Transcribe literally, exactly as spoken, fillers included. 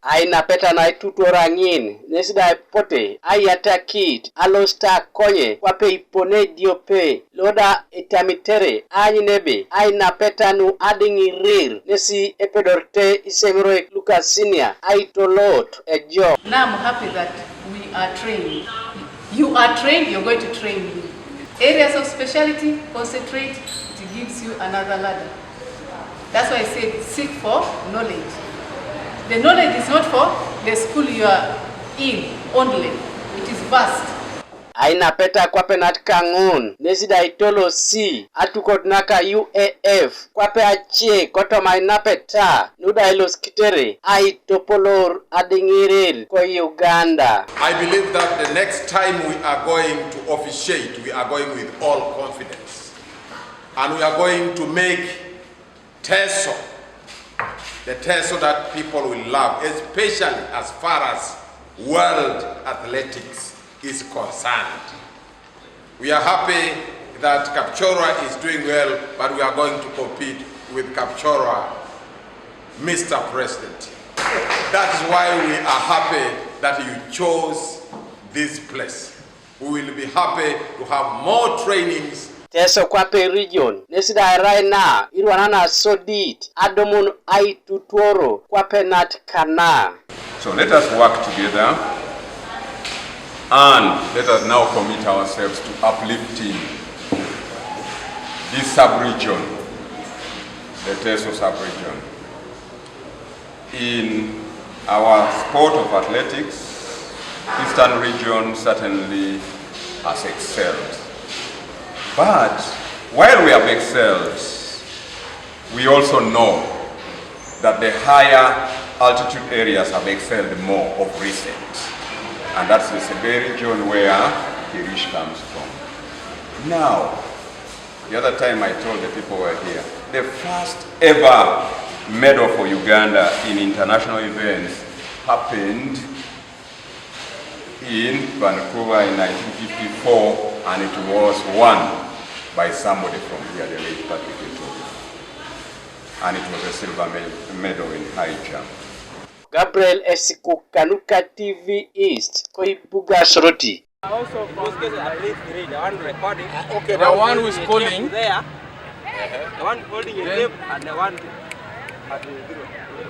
Ainapeta na aitutuor aŋin, nesi da aipote, aiyatakit, alosit akonye, kwape ipone ediope, lo da etamitere, aany nebe, ainapeta nu adiŋirir, nesi epedorete isemeroi luka sinia, aitolot ejok. Now I'm happy that we are trained. You are trained, you're going to train me. Areas of speciality, concentrate, it gives you another ladder. That's why I said seek for knowledge. The knowledge is not for the school you are in only. It is vast. Ainapeta kwape nat kaŋun, nesi da aitolosi, atukot naka U A F, kwape ace kotoma ainapeta, nu da ilosikitere, aitopolor adiŋirir ko Uganda. I believe that the next time we are going to officiate, we are going with all confidence. And we are going to make Teso the Teso that people will love, especially as far as world athletics is concerned. We are happy that Kapchorwa is doing well, but we are going to compete with Kapchorwa, Mister President. That is why we are happy that you chose this place. We will be happy to have more trainings. Teso kwape region, nesi da erai na irwanana sodit, adumun aitutuoro kwape nat kana. So let us work together and let us now commit ourselves to uplifting this sub-region, the Teso sub-region. In our sport of athletics, Eastern region certainly has excelled. But while we have excelled, we also know that the higher altitude areas have excelled more of recent. And that's the Sebei region where Kirish comes from. Now, the other time I told the people who were here, the first ever medal for Uganda in international events happened in Vancouver in nineteen fifty-four, and it was won by somebody from here, the late Patrick Eto'o. And it was a silver me-, medal in high jump. Gabriel Esiku kanuka T V East, ko ibuga Soroti. Also from those cases, at least three. The one recording, okay, the one who is calling there, the one holding a tape, and the one at the zero.